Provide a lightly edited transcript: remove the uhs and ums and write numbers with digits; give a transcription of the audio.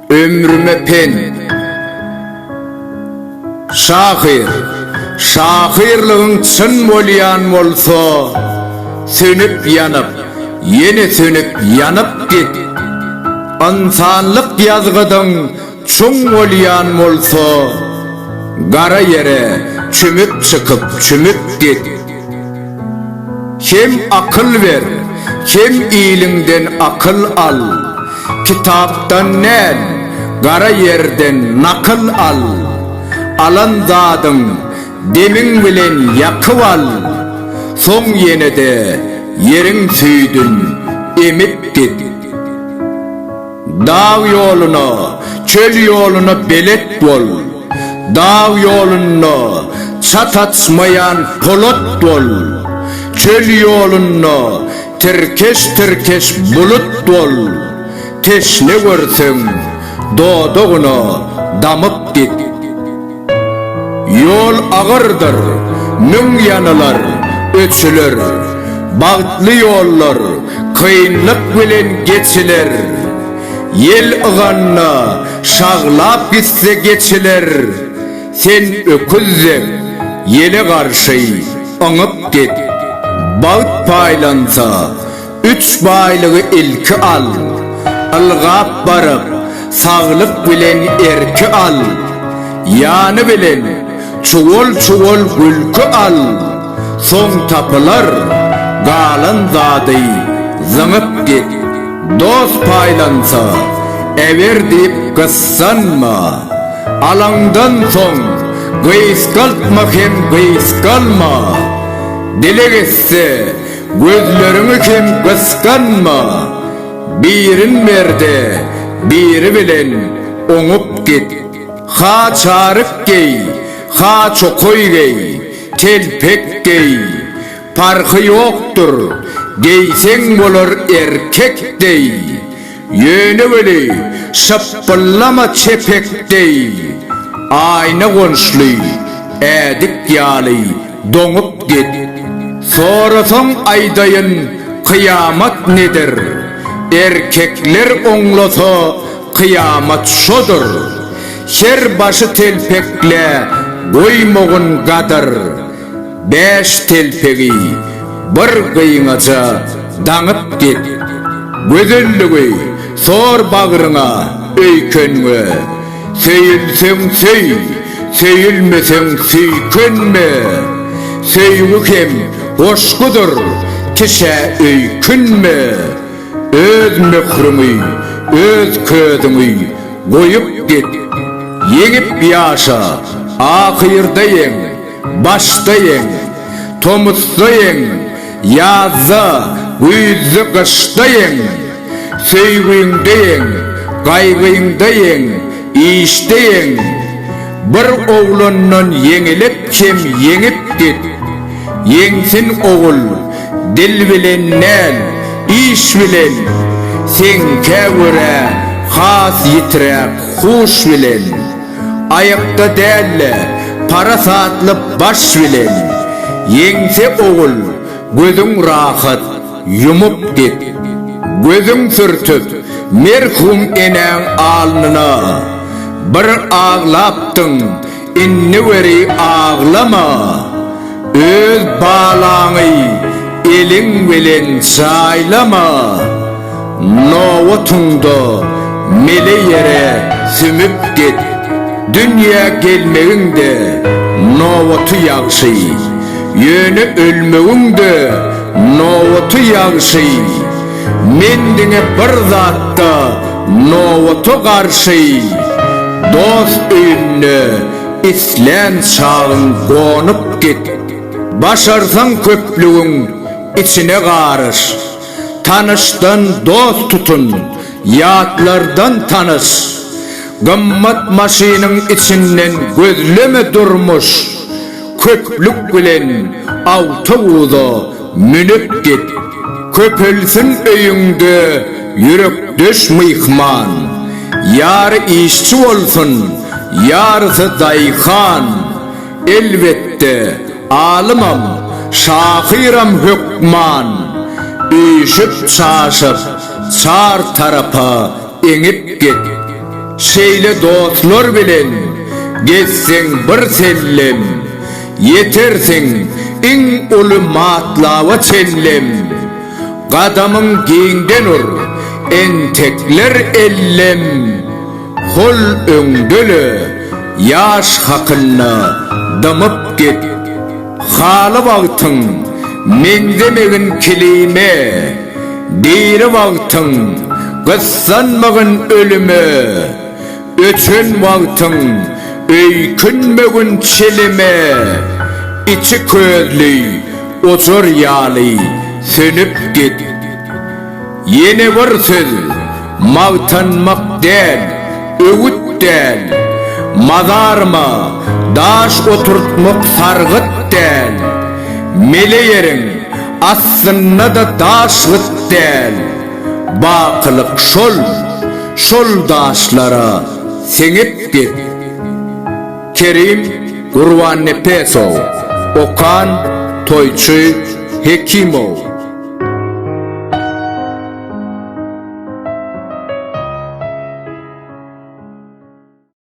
Ömrüme pent. Şahyr, şahyrlygyň çyn bolýan bolsa, sönüp-ýanyp, ýene sönüp, ýanyp git. Ynsanlyk ýazgydyň çuň bolýan bolsa, gara ýere çümüp çykyp, çümüp git. Hem akyl ber, hem iliňden akyl al, Kitapdan däl, gara ýerden nakyl al. Alan zadyň demiň bilen ýakyp al, Soň ýene-de ýeriň süýdün emip git. Dag ýoluna, çöl ýoluna belet bol. Dag ýolunda çat açmaýan polat bol. Çöl ýolunda tirkeş-tirkeş bulut bol. Teşne görseň, dodagyna damyp git. Ýol agyrdyr, müň ýanylar, öçüler. Bagtly ýollar kynlyk bilen geçiler. Ýel yganda şaglap gitse geçiler. Sen öküz dek ýele garşy yňyp git. Bagt paýlansa, Üç baýlygy ilki al, Ylgap baryp, saglyk bilen erki al, Ýany bilen çuwal-çuwal gülki al, Soň tapylar, galan zady zyňyp git. Dost paýlansa, äber diýip gyssanma, Alaňdan soň gysgaltma hem gysgalma, Dileg etse, Gözleriňi hem gysganma, Birin ber-de, biri bilen oňup git. Ha çaryk geý, ha çokaý geý, telpek geý, Parhy ýokdur, geýseň bolar erkek deý. Ýöne weli, şypbyllama çepek deý, Aýna gonçly, ädik ýaly doňup git. Sorasaň aýdaýyn, kyýamat nedir? Erkekler oňlasa, kyýamat şodur. Her başy telpeklä goýmagyn gadyr. Bäş telpegi bir gyňaja daňyp git. Gözelligi sor bagryňa, öýkenňe. Söýülseň söý, söýülmeseň süýkenme. Söýgi hem goşgudyr, kişä öýkünme. Öz möhrüňi, öz közüňi goýup git. Ýeňip ýaşa, ahyrda ýeň. Başda ýeň, tomusda ýeň, ýazda, güýzde, gyşda ýeň, söýgüňde ýeň, gaýgyňda ýeň, işde ýeň. Bir oglandan ýeňilip hem ýeňip git. Ýeňsin ogul, dil bilen däl, iş bilen, seňkä görä has ýitiräk huş bilen. Aýakda däl-de, parasatly baş bilen, Ýeňse ogul, gözüň rahat ýumup git. Gözüň sürtüp, merhum enäň alnyna, Bir aglapdyň, indi weri aglama. Öz balaňy eliň bilen jaýlama. Nobatyňda mele ýere sümüp git. Dünýä gelmegiň-de nobaty ýagşy, Ýöne ölmegiň-de nobaty ýagşy. Men diňe bir zatda nobata garşy, Dost öýünde islän çagyň gonup git. Başarsaň köplügiň içine garyş. Tanyşdan dost tutun, ýatlardan tanyş. Gymmat maşynyň içinden gözleme durmuş. Köplük bilen awtobuza münüp git. Köpelsin öýüňde ýürekdeş myhman. Ýary işçi bolsun, ýarysy daýhan. Elbetde, alymam, şahyram hökman, Üýşüp-çaşyp, çar tarapa eňip git. Şeýle dostlar bilen gezseň bir sellem, Ýetersiň iň uly matlaba çenlem. Gadamyň giňden ur, entekler ellem, Hol öňde-le, ýaş hakynda dymyp git. Haly wagtyň meňzemegin kilime, Diri wagtyň gyssanmagyn ölüme, Öçen wagtyň öýkünmegin çilime, Içi közli ojar ýaly sönüp git. Ýene bir söz, magtanmak däl, öwüt däl, Mazaryma daş oturtmak sargyt däl, Mele ýeriň aslynda-da daş gyt däl, Bakylyk şol, şol daşlara siňip git. Kerim Gurbannepesow, Okan Toýçy Hekimow.